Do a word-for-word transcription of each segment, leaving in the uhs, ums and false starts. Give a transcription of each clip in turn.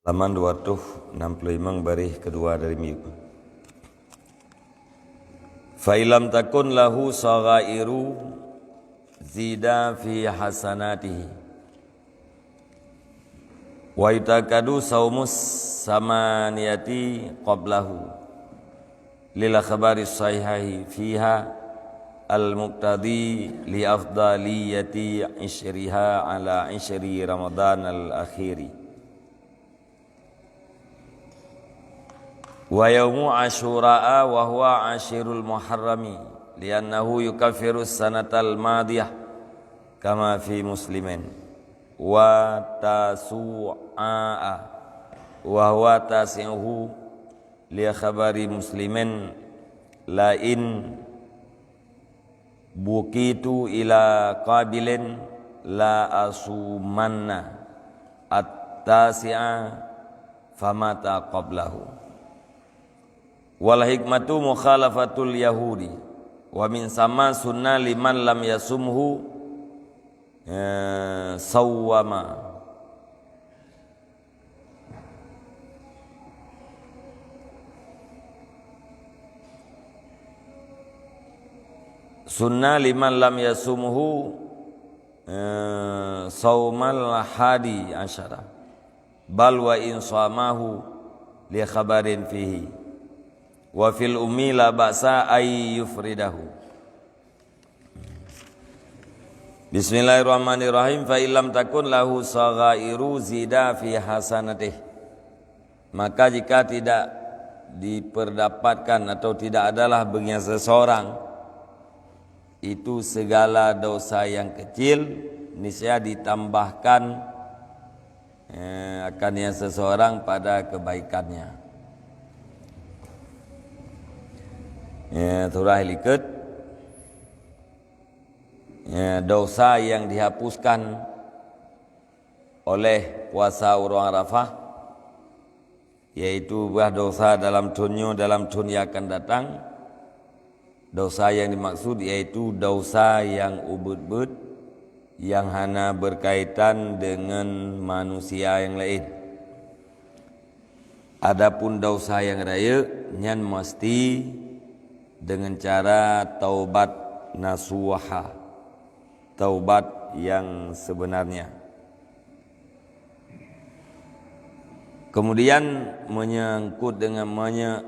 Halaman dua ratus enam puluh lima, baréh kedua dari miyueb. Fa illam takun lahu saghairu zida fi hasanatihi. Wa yutakadu saumus samaniyati qablahu lil khabari sahihi fiha al muqtadi li afdaliyati isyriha ala isyri Ramadan al akhiri. Wa yaumu Asyura wa huwa asyirul Muharrami, li'annahu yukaffiru sanatal madiyah, kama fi Muslimin. Wa Tasu'a, wa huwa tasi'uhu, li khabari Muslimin, la in buqitu ila qabilin la asumanna at-tasi'a famata qablahu. Wal hikmatu mukhalafatul yahudi, wa min sama sunna liman lam yasumhu, eh, sawwama. Sunna liman lam yasumhu, eh, saumal hadi asyara, bal wa in samahu li khabarin fihi, wa fil ummi la ba'sa ay yufridahu. Bismillahirrahmanirrahim. Fa illam takun lahu saghairu zida fi hasanatih. Maka jika tidak diperdapatkan atau tidak adalah baginya seseorang itu segala dosa yang kecil, niscaya ditambahkan, eh, akan yang seseorang pada kebaikannya. Ya, surah likot. Ya, dosa yang dihapuskan oleh puasa uroe Arafah, yaitu bah dosa dalam thon nyoe, dalam thon nyang akan datang, dosa yang dimaksud yaitu dosa yang ubit-ubit, yang hana berkaitan dengan manusia yang lain. Adapun dosa yang rayeuk, nyan mesti dengan cara taubat nasuha, taubat yang sebenarnya. Kemudian menyangkut dengan menye-,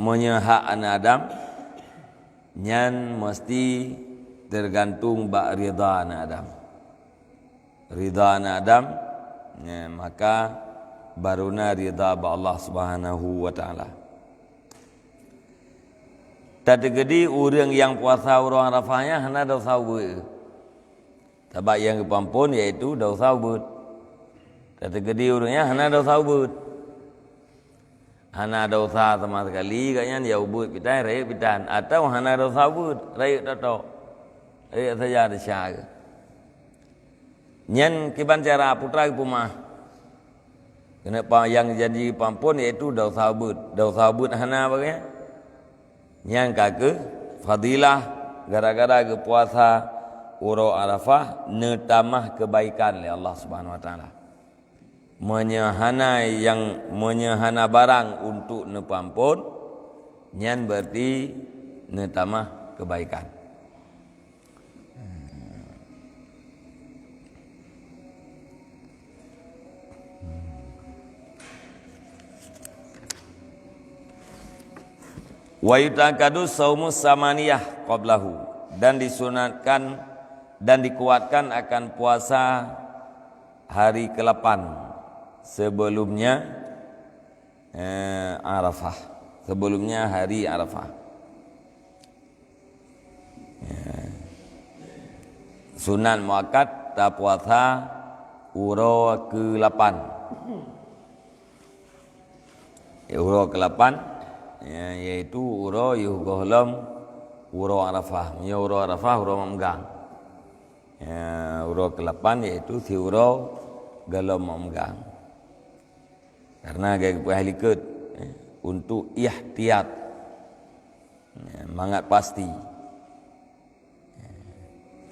menyehak aneuk Adam, nyan mesti tergantung bak ridha aneuk Adam. Ridha aneuk Adam, ya, maka baru na ridha bak Allah Subhanahu wa Taala. Tateukeudi ureuëng nyang puasa uroe Arafah nyan hana dosa ubit. Sabab nyang geupeuampon yaitu dosa ubit. Tateukeudi ureuëng nyan hana dosa ubit. Hana dosa sama sekali, gobnyan ya ubit pitan, rayeuk pitan. Atau hana dosa ubit, rayeuk toto. Rayeuk saja desya geuh. Nyan kiban cara putra geupeumah. Keuneuk pa-, nyang jadi peuampon yaitu dosa ubit. Dosa ubit hana bagai. Nyang ka keuh fadilah gara-gara geupuasa uroe Arafah neutamah kebaikan lé Allah Subhanahu wa Taala. Meunyoe hana nyang, meunyoe hana barang untuk neupeuampon, nyan berarti neutamah kebaikan. Wa yutakadu saumu samaniyah qablahu, dan disunatkan dan dikuatkan akan puasa hari kelapan sebelumnya, eh, Arafah, sebelumnya hari Arafah. Ya. Sunat muakkad tapuasa uroe kelapan. Ya, uroe kelapan, ya, yaitu uroe yoh gohlom uroe Arafah. Meunyoe uroe Arafah, uroe mak meugang. Ya, uroe kelapan yaitu siuroe gohlom mak meugang. Karena gaya geupeugah likot, eh, untuk ihtiyat. Eh, mangat pasti. Eh,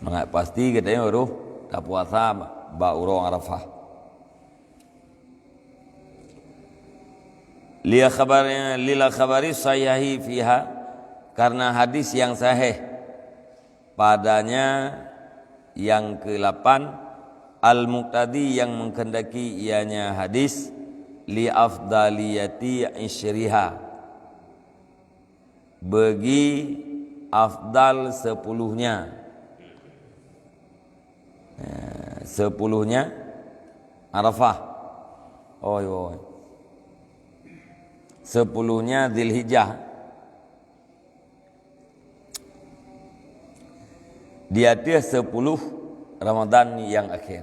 mangat pasti geutanyoe roh tapuasa ba-, bak uroe Arafah. Li khabari, lil khabari sahihi fiha, karena hadis yang sahih padanya yang kelapan, al-muqtadi yang menghendaki ianya hadis, li afdaliyati isyriha, bagi afdal sepuluhnya. Eh, sepuluhnya Arafah. Oi, oi. Sepuluhnya Dzulhijjah. Di ateueh sepuluh Ramadan yang akhir.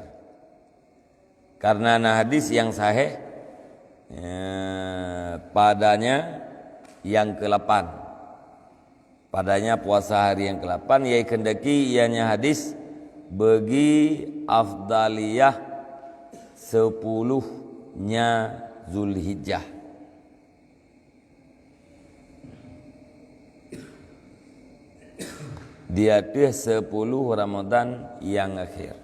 Karena na hadis yang sahih, eh, padanya yang kelapan. Padanya puasa hari yang kelapan, yang kehendaki ianya hadis bagi afdaliyah sepuluhnya Zulhijjah. Di ateueh sepuluh Ramadan yang akhir.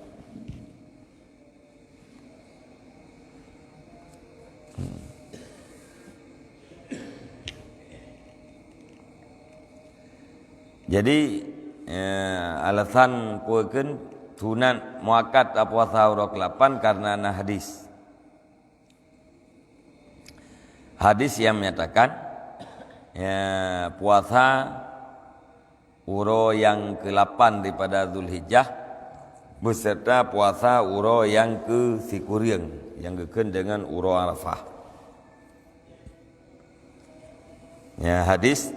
Jadi, eh, alasan peue kheun sunat muakat puasa uroe kelapan karena na hadis. Hadis yang menyatakan, ya, puasa uroe nyang keulapan daripada Zulhijjah, beserta puasa uroe nyang keusikureueng, nyang geukheun deungon uroe Arafah. Ya, hadis,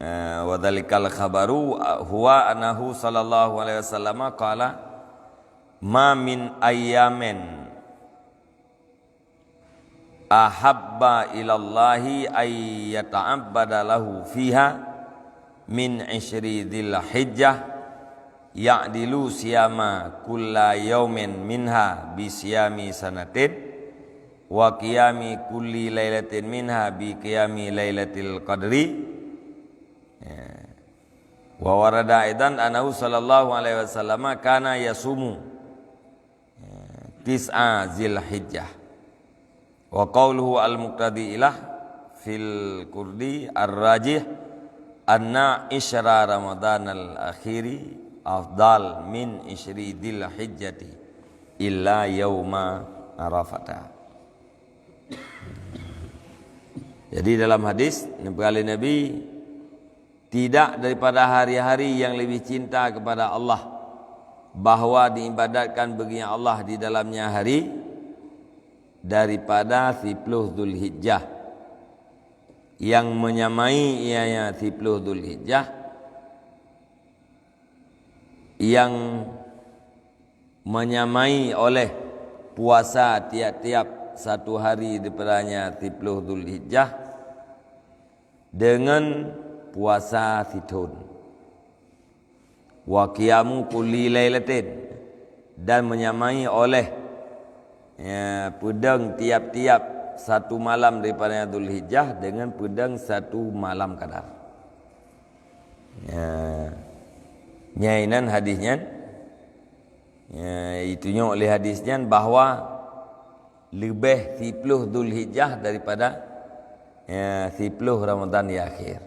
eh, wa dzalikal khabaru huwa annahu sallallahu alaihi wasallam qala, "Ma min ayyamin ahabba ilallahi ay yata'abbada lahu fiha min isyri Dzulhijjah, ya'dilu siyama kulla yaumin minha bi siyami sanatin, wa qiyami kulli lailatin minha bi qiyami lailatil qadri." Ya. Wa warada aidan annahu sallallahu alaihi wasallam kana yasumu tis'a Dzulhijjah. Wa qauluhu al-muqtadi ilah fil qurdi ar-rajih anna isyra Ramadanal akhiri afdal min isyri Dzulhijjati illa yauma Arafata. Jadi dalam hadis, neupeugah lé Nabi, tidak daripada hari-hari yang lebih cinta kepada Allah, bahwa diibadatkan bagi Allah di dalamnya hari daripada siploh Zulhijjah, yang menyamai ianya siploh Zulhijjah, yang menyamai oleh puasa tiap-tiap satu hari daripadanya siploh Zulhijjah, deungon puasa sithon. Wa qiyamu kulli lailatin, dan menyamai oleh, ya, peudong tiap-tiap satu malam daripada Zulhijjah deungon peudong satu malam kadar. Ya. Nyainan hadis nyan, ya, itunyok lé hadis nyan bahwa leubeh siploh Zulhijjah daripada, ya, siploh Ramadan di akhir.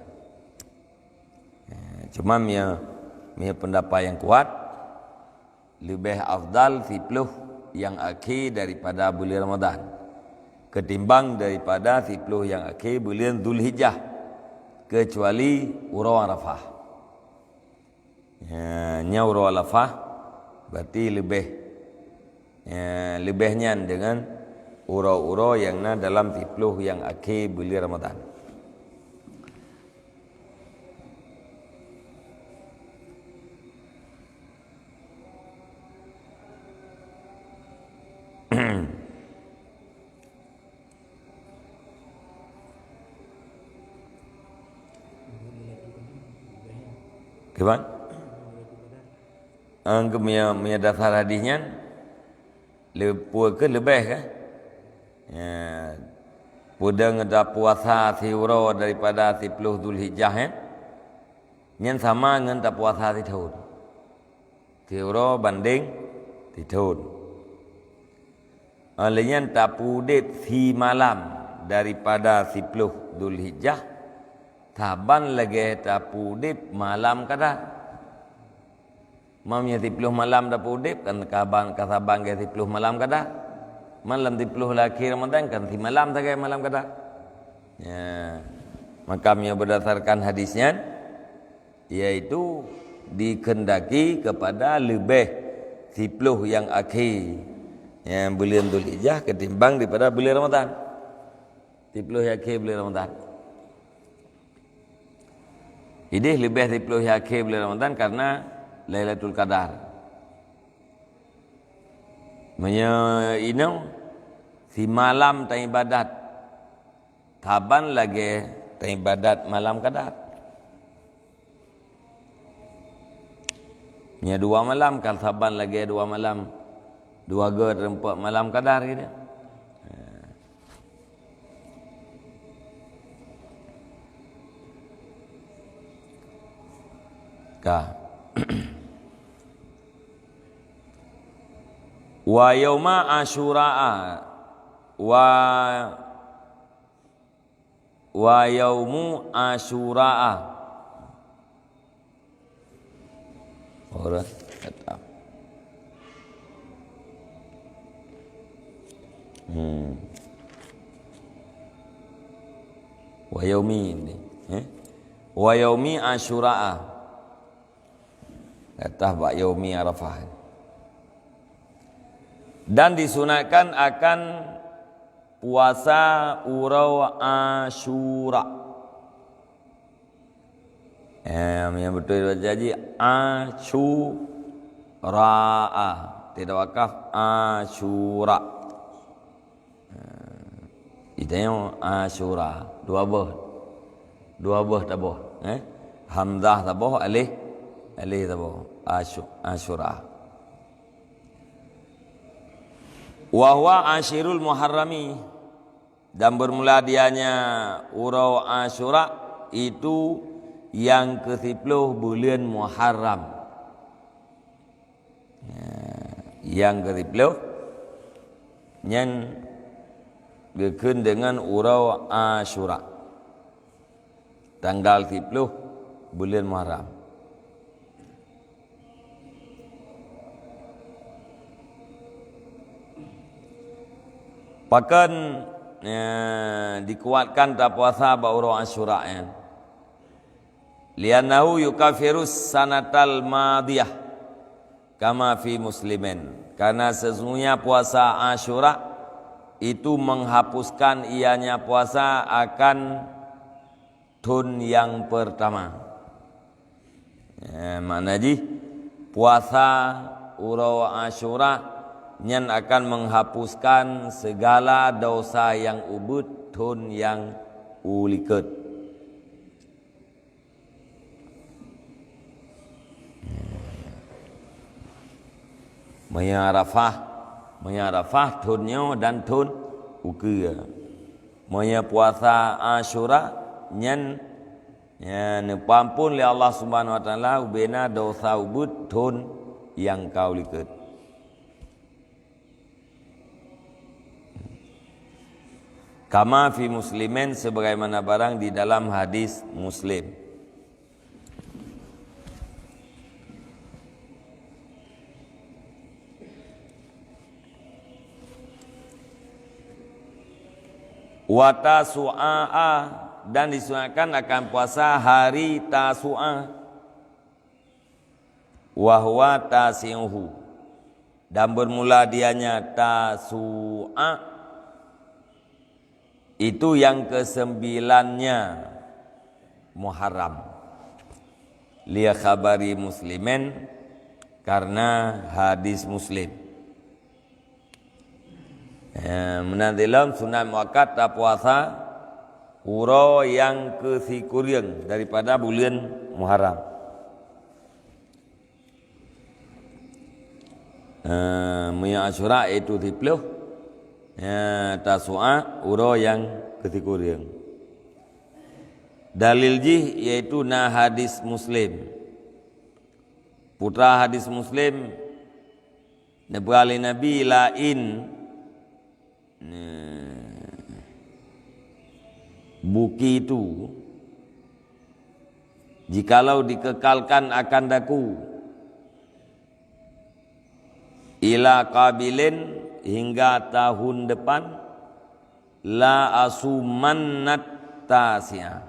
Ya, cuma mia, mia pendapat yang kuat, leubeh afdal siploh yang akhé daripada buleuen Ramadan, ketimbang daripada siploh yang akhé buleuen Zulhijjah, kecuali uroe Arafah. Ya, nyoe uroe Arafah, berarti leubeh, ya, leubeh nyan deungon uroe-uroe nyang na dalam siploh nyang akhé buleuen Ramadan. Kiban? Angka mia, mia dasar hadis nyan, le-, peue keuh leubeh kah? Ya, peudong tapuasa siuroe daripada siploh Zulhijjah, eh? Nyan sama ngon tapuasa sithon. Siuroe bandeng sithon. Óh lheueh nyan tapeudeb simalam daripada siploh Dzulhijjah, saban lagée tapeudeb malam Qadar. Meunyoe siploh malam tapeudeb, kan kaban, ka saban lagée siploh malam Qadar. Malam siploh lakée Ramadhan kan simalam sagai malam Qadar. Ya. Maka meunyoe berdasarkan hadis nyan, yaitu dikehendaki kepada leubeh siploh nyang akhé, ya, buleuen Dzulhijjah ketimbang daripada buleuen Ramadhan. Siploh nyang akhé buleuen Ramadhan. Ideh leubeh siploh nyang akhé buleuen Ramadhan karena Lailatul Qadar. Meunyoe inoe simalam taibadat, saban lagée taibadat malam Qadar. Nya dua malam kan saban lagée dua malam, dua gét reumpok malam Qadar gitu. Ka. Wa yauma Asyura, wa, wa yaumu Asyura. Ora, tetap. Hmm. Wa yaumi ni, eh? Wa yaumi Asyura. Letak bak yaumi Arafah. Dan disunatkan akan puasa uroe Asyura. Eh, nyang beutôi baca jih Asyura. Tidak wakaf, Asyura. Eh, itanyoe Asyura. Dua boh. Dua boh taboh, eh? Hamzah taboh, alif, alif taboh. Asyu-, Asyura. Wa huwa asyirul Muharrami. Dan bermula dianya uroe Asyura itu nyang keusiploh buleuen Muharram. Ya, nyang keusiploh nyan geukheun deungon uroe Asyura. Tanggal siploh buleuen Muharram. Pakon, eh, dikuatkan tapuasa bak uroe Asyura nyan? Li'annahu yukaffirus sanatal madiyah kama fi Muslimin. Karena sesungguhnya puasa Asyura itu menghapuskan ianya puasa akan thon nyang pertama. Eh, makna jih, puasa uroe Asyura nyan akan menghapuskan segala dosa nyang ubit thon nyang ulikot. Meunyoe Arafah, meunyoe Arafah thon nyoe dan thon ukeue. Meunyoe puasa Asyura nyan, nyan neupeuampon lé Allah Subhanahu Wa Taala ubena dosa ubit thon nyang ka ulikot. Kama fi Muslimin, sebagaimana barang di dalam hadis Muslim. Wa Tasu'a, dan disunatkan akan puasa hari Tasu'a. Wa huwa tasi'uhu, dan bermula dianya Tasu'a, itu yang kesembilannya Muharram. Li khabari Muslimin, karena hadis Muslim. Eh, meunan dilom sunat muakkad tapuasa uroe nyang keusikureueng daripada buleuen Muharram. Eh, meunyoe Asyura yaitu siploh, eh, Tasu'a uroe nyang keusikureueng. Dalil jih yaitu na hadis Muslim. Putra hadis Muslim, neupeugah lé Nabi, "Lain, nah, Bukitu, jikalau dikekalkan akan daku, ila qabilin, hingga tahun depan, la asumannat tasi'ah.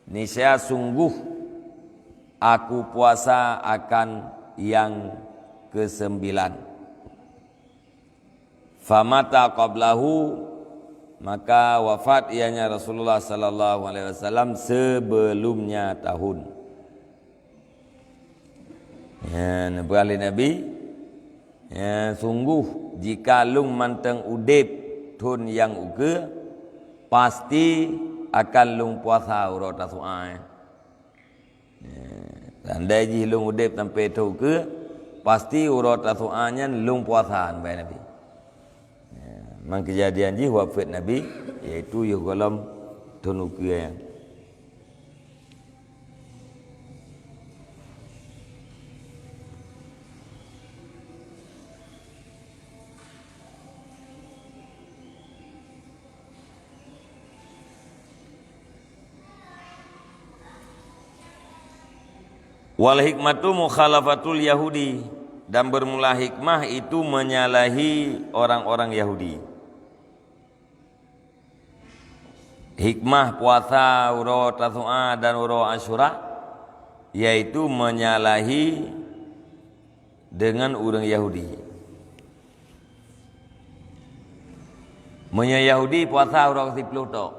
Niscaya sungguh aku puasa akan yang kesembilan. Famata qablahu, maka wafat ianya Rasulullah sallallahu alaihi wasallam sebelumnya tahun. Ya, neupeugah lé Nabi, ya, sungguh jika lôn mantong udeb thon nyang ukeue, pasti akan lôn puasa uroe Tasu'a. Ya, seandai jih lôn udeb sampai thon ukeue, pasti uroe Tasu'a nyan lôn puasa, neupeugah Nabi. Ya, memang kejadian jih wafat Nabi, yaitu yoh gohlom thon ukeue nyan. Wal hikmatu mukhalafatul Yahudi, dan bermula hikmah itu menyalahi orang-orang Yahudi. Hikmah puasa uroe Tasu'a dan uroe Asyura, yaitu menyalahi dengan ureuëng Yahudi. Meunyoe Yahudi puasa uroe siplôh tok.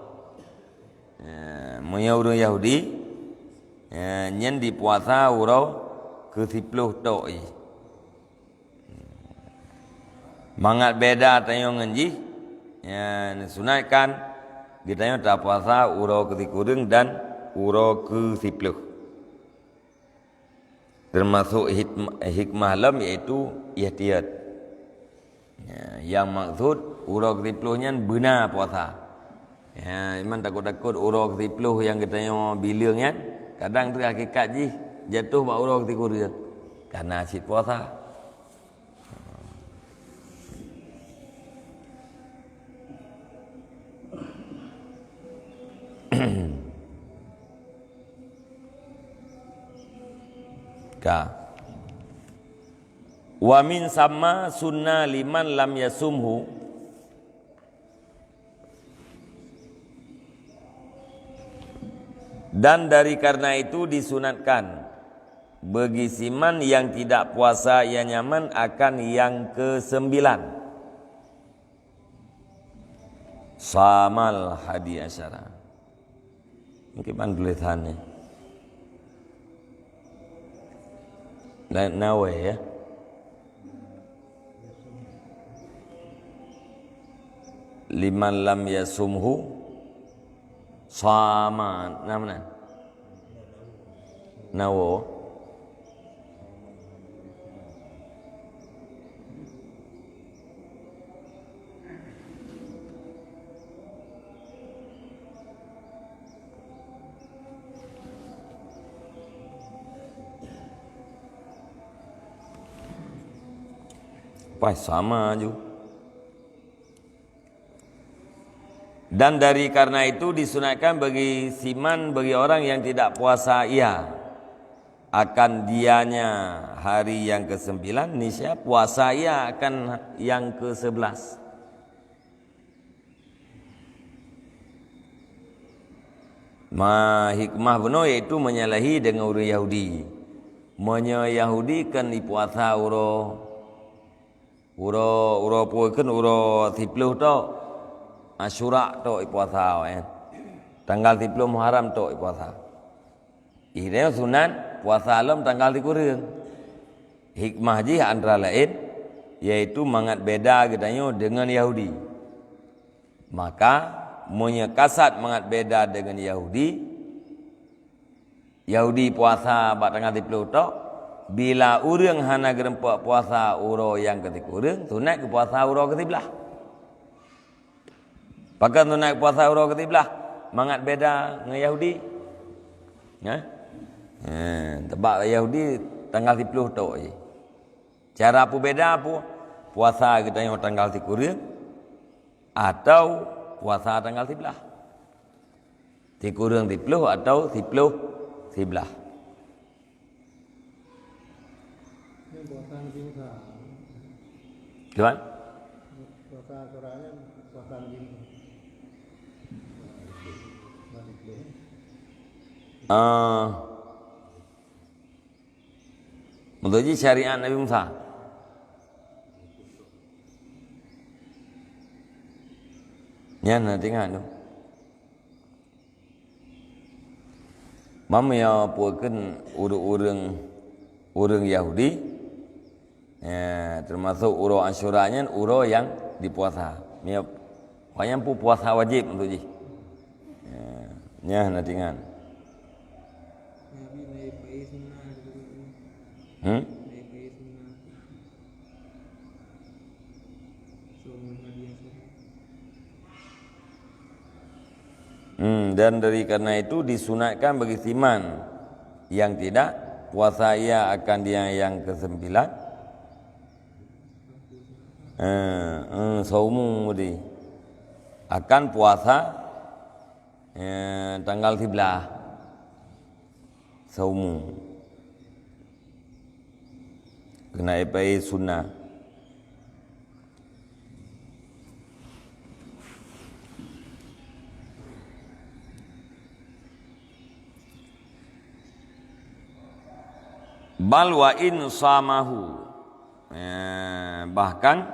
Ya, meunyoe ureuëng Yahudi, ya, nyan dipuasa uroe keu siplôh tok jih. Mangat beda tanyoe ngon jih, ya, neusunatkan geutanyoe tapuasa uroe keu sikureueng dan uroe keu siplôh. Teumasok hikm-, hikmah lom, yaitu ihtiyat. Ya, nyang maksud uroe keu siplôh nyan beuna puasa. Ya, iman takot-takot uroe keu siplôh nyang geutanyoe bileueng nyan, kadang teuh hakikat jih jatuh bak uroe keu sikureueng. Kana cit puasa. Ka. Wa min samma sunna liman lam yasumhu. Dan dari karena itu disunatkan bagi siman yang tidak puasa ia nyaman akan yang kesembilan. Samal hadi asyara. Mungkin ban tulisannya. Na-, Nawawi, ya. Liman lam yasumhu sama, nama nan? Nawawi. Pas sama ju. Dan dari karena itu disunatkan bagi siman, bagi orang yang tidak puasa ia, akan dianya hari yang kesembilan, niscaya puasa ia akan yang kesebelas. Ma hikmah bunoe yaitu menyalahi dengan ureuëng Yahudi. Meunyoe Yahudi kan ipuasa uroe Uroe, uroe peue kheun, uroe siplôh tok, Asyura tok ipuasa awaknyan. Tanggal siplôh Muharram tok ipuasa. Ihnyan sunat puasa lom tanggal sikureueng. Hikmah jih antara laén, yaitu mangat beda geutanyoe deungon Yahudi. Maka, meunyoe kasat mangat beda deungon Yahudi, Yahudi puasa bak tanggal siplôh tok, bila ureuëng hana geureumpok puasa uroe nyang keu sikureueng, sunat geupuasa uroe keu siblaih. Pakon sunat geupuasa uroe keu siblaih? Mangat beda ngon Yahudi. Nah, eh, teuba Yahudi tanggal siplôh tok jih. Cara peubeda pu-, puasa geutanyoe tanggal sikureueng atau puasa tanggal siblaih. Sikureueng siploh atau siploh siblaih. Ini puasa Nabi Musa. Tuan? Puasa Asyuranya puasa Nabi Musa. Ah. Meutuji syariat Nabi Musa. Nyan na teuingat tu. Mam ya, peue kheun ureuëng-ureuëng, ureuëng Yahudi, ya, teumasok uroe Asyura nyan uroe nyang dipuasa. Mia, wayang pu-, puasa wajéb untuk jih. Ya, nyan na teuingat. Hmm? Hmm, dan dari karena itu disunatkan bagi siman yang tidak puasa ia akan dia yang kesembilan. Eh, eh, saumu tadi. Akan puasa, eh, tanggal siblaih. Saumu. Keuneuk ipai sunnah. Bal wa in samahu. Eh, bahkan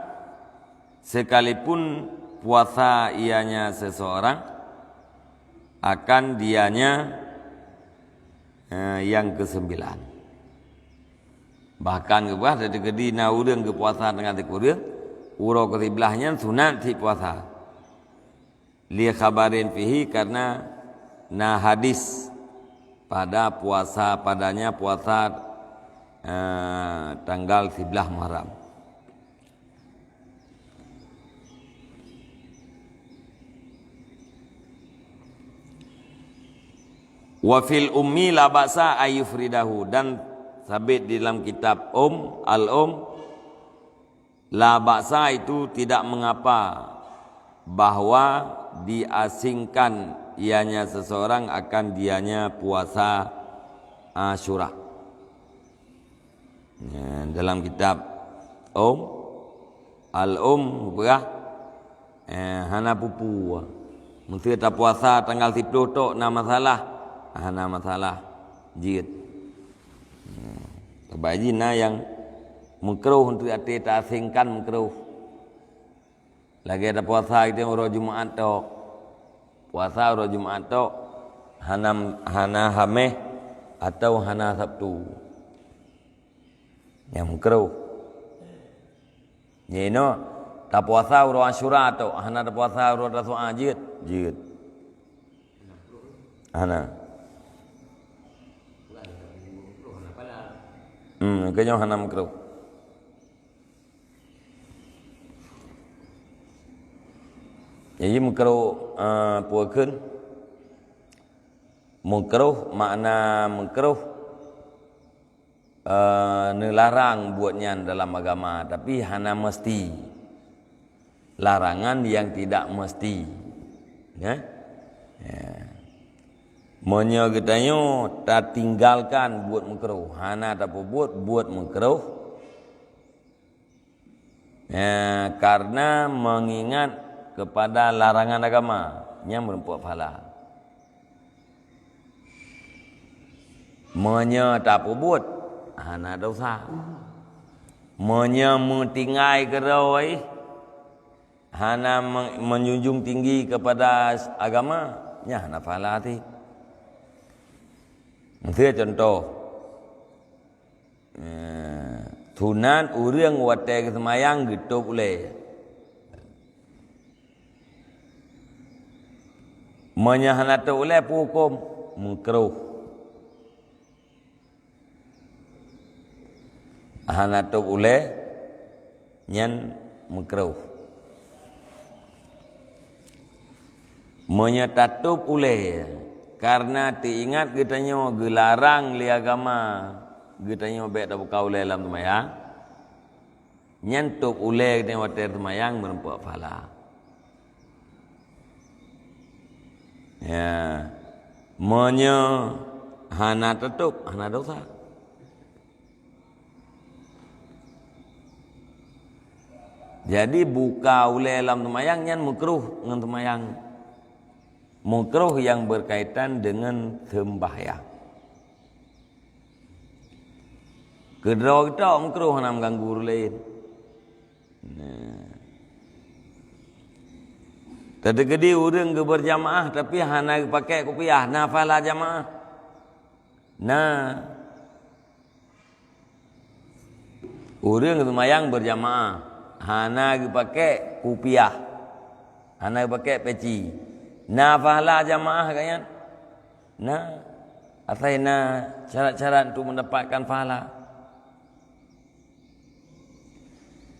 sekalipun puasa ianya seseorang, akan dianya, eh, yang kesembilan. Bahkan geupeugah, teukeudi na ureuëng geupuasa teungoh sikureueng, uroe keusiblaih nyan sunat cit puasa. Li khabarin fihi, karena na hadis pada puasa, padanya puasa, eh, tanggal siblaih Muharram. Wa fil ummi la ba'sa ayufridahu, dan sabit di dalam kitab Um, Al-Um, la ba'sa itu tidak mengapa bahwa diasingkan ianya seseorang akan dianya puasa Asyura. Ya, dalam kitab Um, Al-Um, peugah, eh, hana pupu. Meuseu tapuasa tanggal siploh tok na masalah? Hana masalah. Jeuet. Hmm. Sabab jih na nyang meukruh untuk até taasingkan meukruh. Lagée tapuasa itu uroe Jumaat tok. Puasa uroe Jumaat tok, hana, hana Hameh atau hana Sabtu. Nyang meukruh. Nyoe inoe, tapuasa uroe Asyura tok, hana tapuasa uroe Tasu'a, jeuet? Jeuet. Hana. Hmm, keu nyoe hana meukruh. Jadi meukruh, eh, peue kheun? Meukruh makna meukruh, eh, neularang buet nyan dalam agama, tapi hana meusti. Larangan yang tidak meusti. Ya? Ya. Meunyoe geutanyoe tatinggalkan buet meukruh, hana tapeubuet buet meukruh, ya, karena mengingat kepada larangan agama, nyan meureumpok pahala. Meunyoe tapeubuet, hana desya. Meunyoe meutinggai keudroe, hana me-, menjunjung tinggi kepada agama, nyan hana pahala cit. Miseue contoh, Eh, sunat ureuëng watée geuseumayang geutôb ulée. Meunyoe hana tôb ulée, peue hukôm? Meukruh. Hana tôb ulée, nyan meukruh. Meunyoe tatôb ulée, kareuna teuingat geutanyoe geularang lé agama, geutanyoe bék tabuka ulée lam seumayang, nyan tôb ulée geutanyoe watée seumayang meureumpok pahala. Ya. Meunyoe hana teutôb, hana dosa. Jadi, buka ulèe lam seumayang nyan meukruh ngon seumayang. Meukruh nyang beukaitan deungon seumbahyang. Keudroe geutanyoe meukruh hana meuganggu ureueng laén. Nah. Teukeudi ureueng geubeurjamaah tapi hana geupakè kupiah, na pahala jamaah? Na. Ureueng seumayang beurjamaah, hana geupakè kupiah, hana geupakè peci, na pahala jamaah gobnyan? Na, asai na syarat-syarat untuk mendapatkan pahala.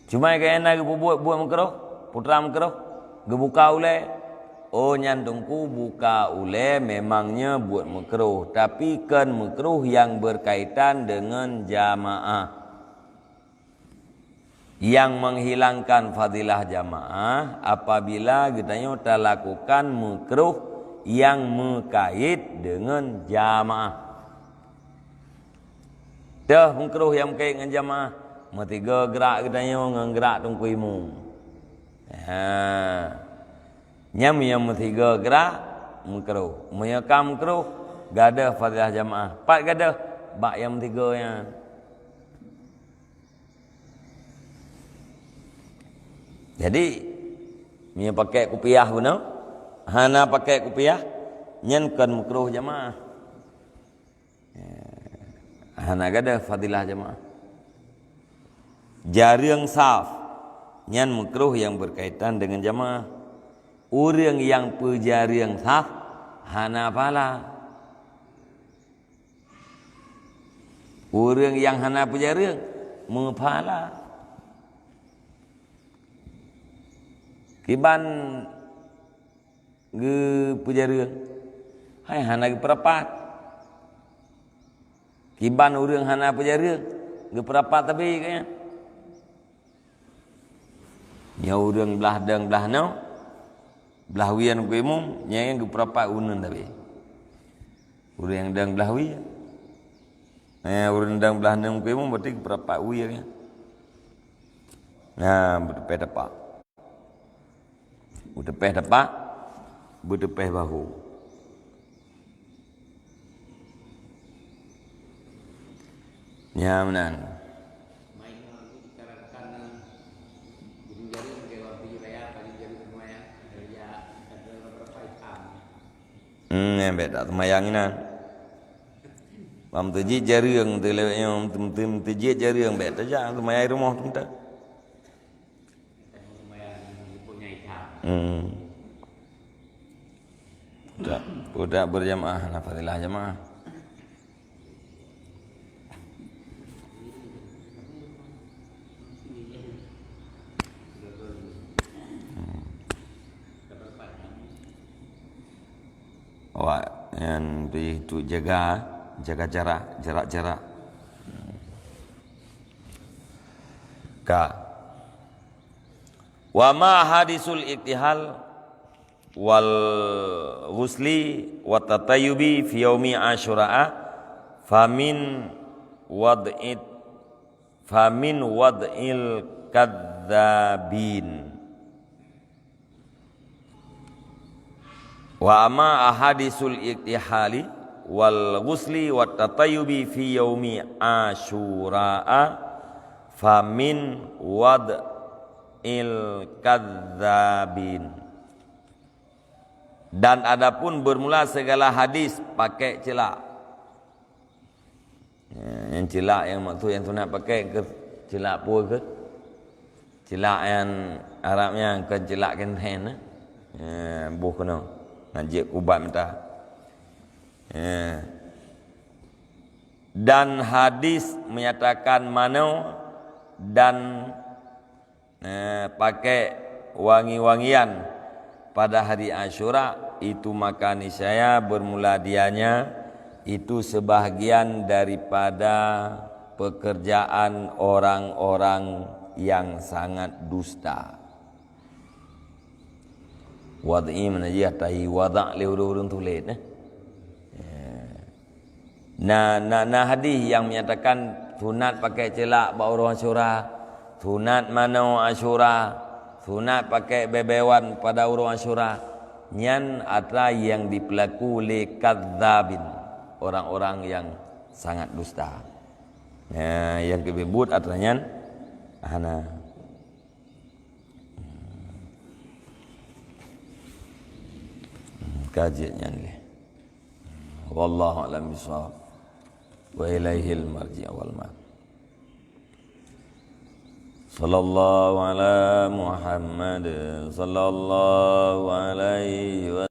Cuma keu na geupeubuet buet meukruh, putra meukruh, geubuka ulèe. Oh, nyan teungku buka ulèe memang nyoe buet meukruh, tapi kon meukruh nyang beukaitan deungon jamaah. Nyang menghilangkan fadilah jamaah apabila geutanyoe talakukan meukruh nyang meukait deungon jamaah. Teuh meukruh nyang meukait ngon jamaah, meusigoe geurak geutanyoe ngon geurak teungku imum. Ha. Nyan meunyoe meusigoe geurak, meukruh. Meunyoe ka meukruh, gadôh fadilah jamaah. Pat gadôh? Bak nyang meusigoe nyan. Jadi, meunyoe pakè kupiah bunoe, hana pakè kupiah, nyan kon meukruh jamaah. Hana gadôh fadilah jamaah. Jareueng saf, nyan meukruh nyang beukaitan deungon jamaah. Ureueng nyang peujareueng saf hana pahala. Ureueng nyang hana peujareueng meuphala. Kiban geupeujareueng, hai hana geupeurapat. Kiban ureueng hana peujareueng, geupeurapat sabe gobnyan. Nyoe ureueng blah dong blah noe, blah wie ngon imum, nyan geupeurapat uneun sabe. Ureueng dong blah wie, eh, ureueng dong blah noe ngon imum, berarti geupeurapat wie nyan. Nah, beuteupeh tapak. Beuteupeh tapak, beuteupeh bahu. Nyan meunan. Hmm, nyang bèk taseumayang inan. Bak meuteujeuet jareueng, teulewet nyoe, meuteujeuet jareueng, bèk tajak seumayang rumoh teumeuteuk. Hmm. Budak, budak berjamaah, na fadilah jamaah. Hmm. Awak nyan tu, tu jaga, jaga jarak, jarak-jarak. Ka. Wa ma hadisul iktihal wal ghusli wa tatayyubi fi yaumi Asyura, famin wad'it, famin wad'il kadzabin. Wa amma ahadisul iktihali wal ghusli wat tatayyubi fi yaumi Asyura, famin wad'il kadzabin. Dan adapun bermula segala hadis pakai celak. Ya, nyang celak nyang maksud nyang sunat pakai keu celak peue keuh? Celak nyang Arab nyan kon celak kenten, eh. Ya, boh keunoe. Nyang jeuet keu ubat mata. Ya. Dan hadis menyatakan manoe dan eh, pakai wangi-wangian pada hari Asyura, itu maka niscaya bermula dianya itu sebahagian daripada pekerjaan orang-orang yang sangat dusta. Wad'i mana jih, tahi wada' lé ureueng-ureueng tuléh, eh. Na, na, na hadis nyang menyatakan sunat pakai ceulak bak uroe Asyura, sunat manoe Asyura, sunat pakai bée-bée wan pada uroe Asyura. Nyan atra nyang dipeulaku lé kadzabin, orang-orang yang sangat dusta. Nah, nyang keubiet buet atra nyan hana. Ka jeuet nyan lé. Wallahu a'lam bishawab. Wa ilaihil marji' wal ma'ab. Sallallahu ala Muhammad, sallallahu alaihi wa